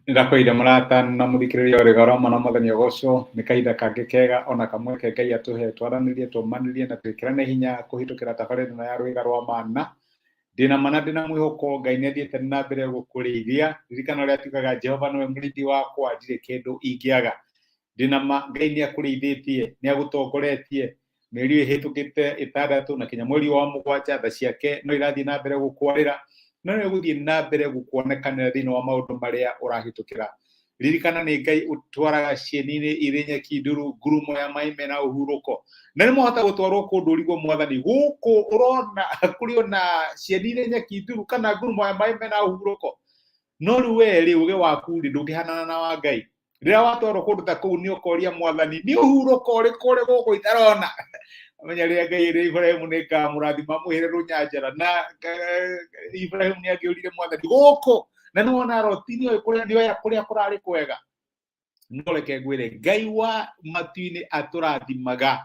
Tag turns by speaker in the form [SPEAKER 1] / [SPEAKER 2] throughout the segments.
[SPEAKER 1] Nĩndakũire mũrata na mũthikĩrĩria ũrĩ goro na Mwathani ũgocwo. Nĩ kahinda kangĩ kega ona kamweke Ngai atũhe twaranĩrie, tũmanĩrie na twĩkĩrane hinya kũhĩtũkĩra tabarĩra ĩno ya Rwĩga rwa Mana. Ndĩna ma na ndĩna mwĩhoko Ngai nĩ athiĩte na mbere gũkũrĩithia. Ririkana ũrĩa tugaga, Jehova nĩwe mũrĩithi wakwa, ndirĩ kĩndũ ingĩaga. Ndĩna ma Ngai nĩ akũrĩithĩtie, nĩ agũtongoretie mĩeri ĩhĩtũkĩte 6 na kinya mweri wa 7, tha ciake no irathiĩ na mbere gũkwarĩra, no nĩ gũthiĩ na mbere gũkuonekanĩra thĩinĩ wa maũndũ marĩa ũrahĩtũkĩra. Ririkana nĩ Ngai ũtwaraga cieni-inĩ irĩ nyeki nduru, ngurumo ya maĩ mena ũhurũko, na nĩ mwahota gũtwarwo kũndũ ũrigwo, Mwathani, gũkũ ũrona kũrĩ ona cieni irĩ nyeki nduru kana ngurumo ya maĩ mena ũhurũko? No rĩu we rĩ, ũgĩ waku rĩ, ndũngĩhanana na wa Ngai. Rĩrĩa watwarwo kũndũ ta kũu, nĩ ũkoria Mwathani, nĩ ũhurũko ũrĩkũ ũrĩ gũkũ itarona? Amenya rĩrĩa Ngai ĩrĩ Ibrahimu nĩ ngamũrathima mwĩhĩre rũnyanjara, na Ibrahimu nĩ angĩũrire Mwathani gũkũ, na nĩ wona Loti nĩ kũrĩa nĩ oya kũrĩa kũrarĩ kwega. No reke ngwĩre, Ngai wa matu-inĩ atũrathimaga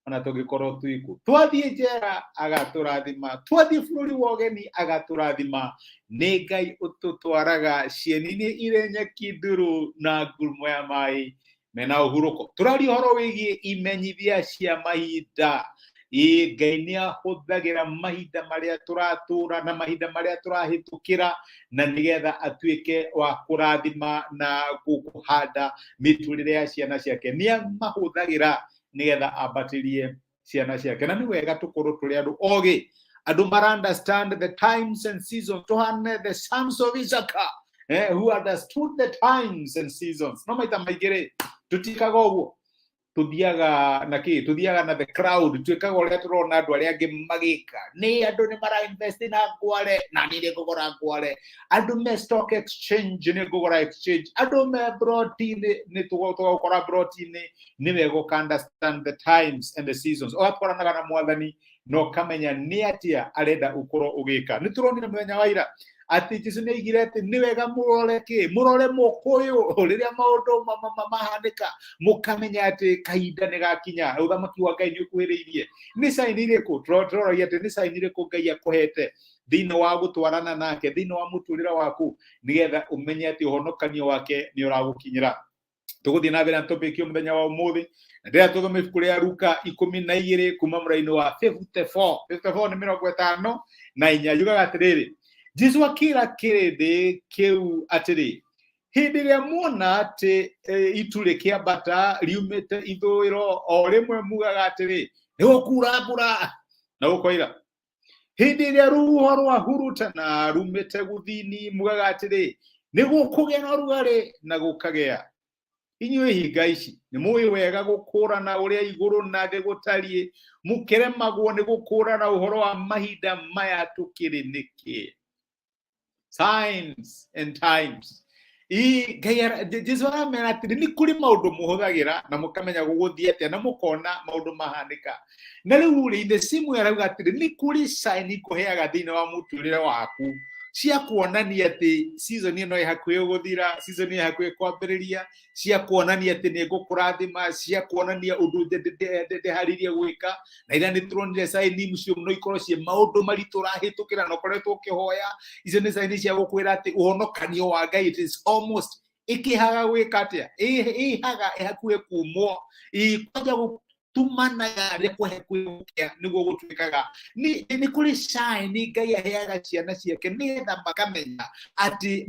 [SPEAKER 1] ona tũngĩkorwo twĩkũ. Twathiĩ njera agatũrathima, twathiĩ bũrũri wa ũgeni agatũrathima. Nĩ Ngai ũtũtwaraga cieni-inĩ irĩ nyeki nduru na ngurumo ya maĩ mena ũhurũko. Tũraria ũhoro wĩgiĩ imenyithia cia mahinda. Ĩĩ, Ngai nĩ ahũthagĩra mahinda marĩa tũratũra na mahinda marĩa tũrahĩtũkĩra, na nĩgetha atuĩke wa kũrathima na kũhanda mĩtũrĩre ya ciana ciake. Nĩ amahũthagĩra nĩgetha ambatĩrie ciana ciake. Na nĩ wega tũkorwo tũrĩ andũ ogĩ, andũ mara understand the times and seasons, tũhane the sons of Issachar, who understood the times and seasons. No maita maingĩ rĩ, tũtiĩkaga ũguo. Tuthiaga na kĩ? Tuthiaga na the crowd, twĩkaga ũrĩa tũrona andũ arĩa angĩ magĩka. Nĩ andũ nĩ mara invest na ngware, na niĩ nĩ ngũgũra ngware. Andũ me stock exchange, nĩ ngũgũra exchange. Andũ me broti-inĩ, nĩ tũgũkora broti-inĩ. Nĩ wega ũka understand the times and the seasons, ũgatwaranaga na Mwathani na ũkamenya nĩ atĩa arenda ũkorwo ũgĩka. Nĩ tũronire mũthenya wa ira atĩ Jesu nĩ aigire atĩ nĩ wega mũrore kĩ? Mũrore mũkũyũ rĩrĩa maũndũ mahanĩka, mũkamenya atĩ kahinda nĩ gakinya, ũthamaki wa Ngai nĩ ũkuhĩrĩirie. Nĩ sign irĩkũ tũroragia atĩ nĩ sign irĩkũ Ngai akũhete thĩinĩ wa gũtwarana nake thĩinĩ wa mũtũrĩre waku, nĩgetha ũmenye atĩ ũhonokanio wake nĩ ũragũkinyĩra? Tũgũthiĩ na mbere na topic ĩyo mũthenya wa ũmũthĩ, na ndĩrenda tũthome ibuku rĩa Luka 12 kuma mũraini wa 54. 54 nĩ 54. Yugaga atĩrĩrĩ, Jesu akĩra kĩrĩndĩ kĩu atĩrĩ, hĩndĩ ĩrĩa muona atĩ itu rĩkĩambata riumĩte ithũĩro, o rĩmwe mugaga atĩrĩ, nĩ gũkura mbura, na gũkoira. Hĩndĩ ĩrĩa rũhuho rwahurutana rumĩte gũthini, mugaga atĩrĩ, nĩ gũkũgĩa na ũrugarĩ, na gũkagĩa. Inyuĩ hinga ici, nĩ mũĩ wega gũkũrana ũrĩa igũrũ na thĩ gũtariĩ, mũkĩremagwo nĩ gũkũrana ũhoro wa mahinda maya tũkĩrĩ nĩkĩ? Signs and times. Ii, Ngai Jesu aramera atĩrĩ, nĩ kũrĩ maũndũ mũhũthagĩra na mũkamenya gũgũthiĩ atĩa, na mũkona maũndũ mahanĩka. Na rĩu rĩ, in the same way arauga atĩrĩ, nĩ kũrĩ sign ikũheaga thĩinĩ wa mũtũrĩre waku cia kuonania atĩ season ĩno ĩ hakuhĩ gũthira, season ĩ hakuhĩ kwambĩrĩria, cia kuonania atĩ nĩ ngũkũrathima, cia kuonania ũndũ ndĩharĩirie gwĩka. Na ira nĩ tũronire sign icio no ikorwo ciĩ maũndũ maritũ ũrahĩtũkĩra na ũkoretwo ũkĩhoya. Icio nĩ sign cia gũkwĩra atĩ ũhonokanio wa Ngai, it is almost ĩkĩhaga gwĩka atĩa? Ĩhaga ĩhakuhĩ kumwo, kwanja gũtumanaga rĩrĩa kwahakuhĩ gũkĩa, nĩguo gũtuĩkaga. Nĩ kũrĩ sign Ngai aheaga ciana ciake nĩgetha makamenya atĩ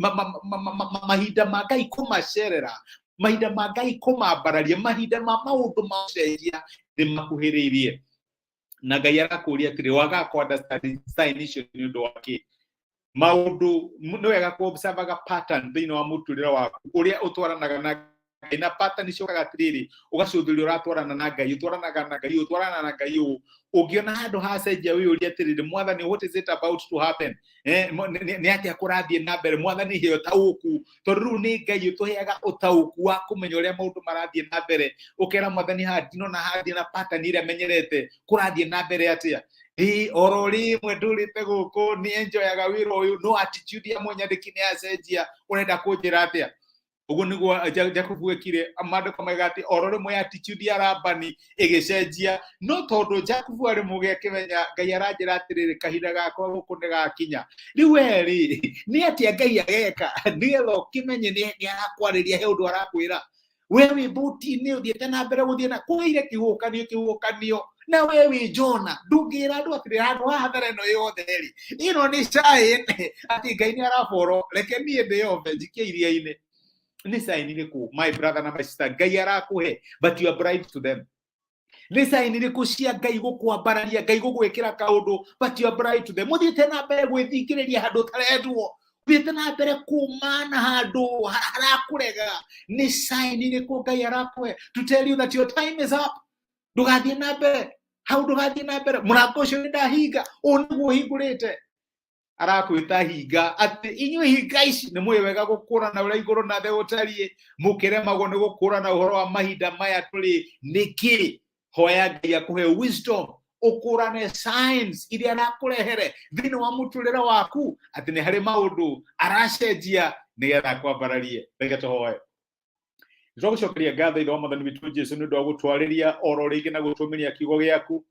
[SPEAKER 1] mahinda ma Ngai kũmacerera, mahinda ma Ngai kũmambararia, mahinda ma maũndũ macenjia nĩ makuhĩrĩirie. Na Ngai arakũria atĩrĩ, waga kũ understand sign icio nĩ ũndũ wa kĩ? Maũndũ nĩ wega kũ observaga pattern thĩinĩ wa mũtũrĩre waku ũrĩa ũtwaranaga na Ngai, na pattern icio ũkaga atĩrĩrĩ, ũgacũthĩrĩria ũratwarana na Ngai, ũtwaranaga na Ngai, ũtwarana na Ngai ũũ. Ũngĩona handũ hacenjia, wĩyũrie atĩrĩrĩ, Mwathani, what is it about to happen? Nĩ atĩa kũrathiĩ na mbere? Mwathani, he ũtaũku, tondũ rĩu nĩ Ngai ũtũheaga ũtaũku wa kũmenya ũrĩa maũndũ marathiĩ na mbere. Ũkera Mwathani, haha ndinona hathiĩ na pattern ĩrĩa menyerete, kũrathiĩ na mbere atĩa? Ĩ oro rĩmwe ndũrĩte gũkũ nĩ enjoyaga wĩra ũyũ, no attitude ya mũnyandĩki nĩ yacenjia, ũrenda kũnjĩra atĩa? Ũguo nĩguo Jakubu ekire. Maandĩko maiga atĩ oro rĩmwe attitude ya Labani ĩgĩcenjia, no tondũ Jakubu arĩ mũgĩ akĩmenya Ngai aranjĩra atĩrĩrĩ, kahinda gakwa gũkũ nĩ gakinya. Rĩu we rĩ, nĩ atĩa Ngai ageka nĩgetha ũkĩmenye nĩ arakwarĩria, he ũndũ arakwĩra? We wĩ mbũti-inĩ ũthiĩte na mbere gũthiĩ na kũgĩire kĩhuhũkanio, kĩhuhũkanio, na we wĩ Jona, ndũngĩra andũ atĩrĩ handũ haha hathara ĩno yothe rĩ, ĩno nĩ sign atĩ Ngai nĩ araboro, reke niĩ ndĩyombe njikie iria-inĩ. Nĩ sign ĩrĩkũ, my brother na my sister, Ngai arakũhe, but you are blind to them? Nĩ sign irĩkũ cia Ngai gũkwambararia, Ngai gũgwĩkĩra kaũndũ, but you are blind to them? Mũthiĩte na mbere gwĩthingĩrĩria handũ ũtarendwo, ũthiĩte na mbere kũmana handũ harakũrega. Nĩ sign irĩkũ Ngai arakũhe to tell you that your time is up? Ndũgathiĩ na mbere hau, ndũgathiĩ na mbere, mũrango ũcio nĩ ndahinga, ũũ nĩguo hingũrĩte. Arakwĩta hinga atĩ inyuĩ hinga ici nĩ mũĩ wega gũkũrana ũrĩa igũrũ na thĩ gũtariĩ, mũkĩremagwo nĩ gũkũrana ũhoro wa mahinda maya tũrĩ nĩkĩ? Hoya Ngai akũhe wisdom ũkũrane signs iria arakũrehere thĩinĩ wa mũtũrĩre waku, atĩ nĩ harĩ maũndũ aracenjia nĩgetha akwambararie. Reke tũhoe. Twagũcokeria ngatho, Ithe wa Mwathani witũ Jesu, nĩ ũndũ wa gũtwarĩria oro rĩngĩ na gũtũmĩria kiugo gĩaku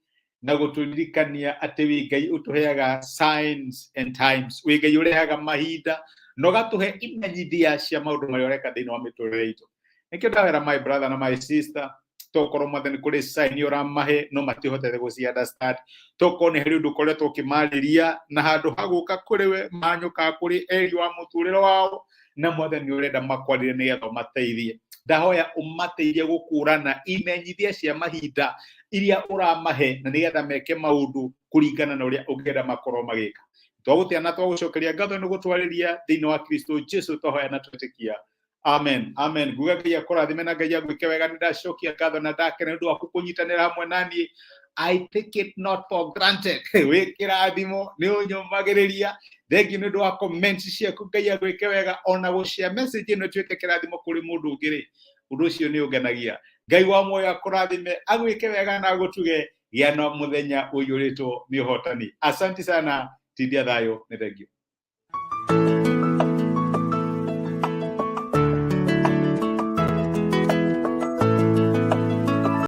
[SPEAKER 1] na gũtũririkania atĩ wĩ Ngai ũtũheaga signs and times, wĩ Ngai ũrehaga mahinda na ũgatũhe imenyithia cia maũndũ marĩa ũreka thĩinĩ wa mĩtũrĩre itũ. Nĩkĩo ndawĩra my brother na my sister, tokorwo Mwathani kũrĩ sign ũramahe no matihotete gũci understand, tokorwo nĩ harĩ ũndũ ũkoretwo ũkĩmarĩria na handũ ha gũka kũrĩ we manyũkaga kũrĩ eri wa mũtũrĩre wao, na Mwathani ũrenda makwarĩre nĩgetha ũmateithie. Ndahoya ũmateithie gũkũrana imenyithia cia mahinda iria ũramahe na nĩgetha meke maũndũ kũringana na ũrĩa ũngĩenda makorwo magĩka. Twagũtĩa na twagũcokeria ngatho nĩ gũtwarĩria thĩinĩ wa Kristo Jesu twahoya na twetĩkia, amen, amen. Nguga Ngai akũrathime na Ngai agwĩke wega. Nĩ ndacokia ngatho na ndakena nĩ ũndũ waku kũnyitanĩra hamwe na niĩ. I take it not for granted. Wĩ kĩrathimo, nĩ ũnyũmagĩrĩria. Thengiũ nĩ ũndũ wa comments ciaku. Ngai agwĩke wega, ona gũshare message ĩno ĩtuĩke kĩrathimo kũrĩ mũndũ ũngĩ rĩ, ũndũ ũcio nĩ ũngenagia. Ngai wa muoyo akũrathime, agwĩke wega na agũtuge. Gĩa na mũthenya ũiyũrĩtwo nĩ ũhotani. Asante sana, tindia thayũ, nĩ thengio.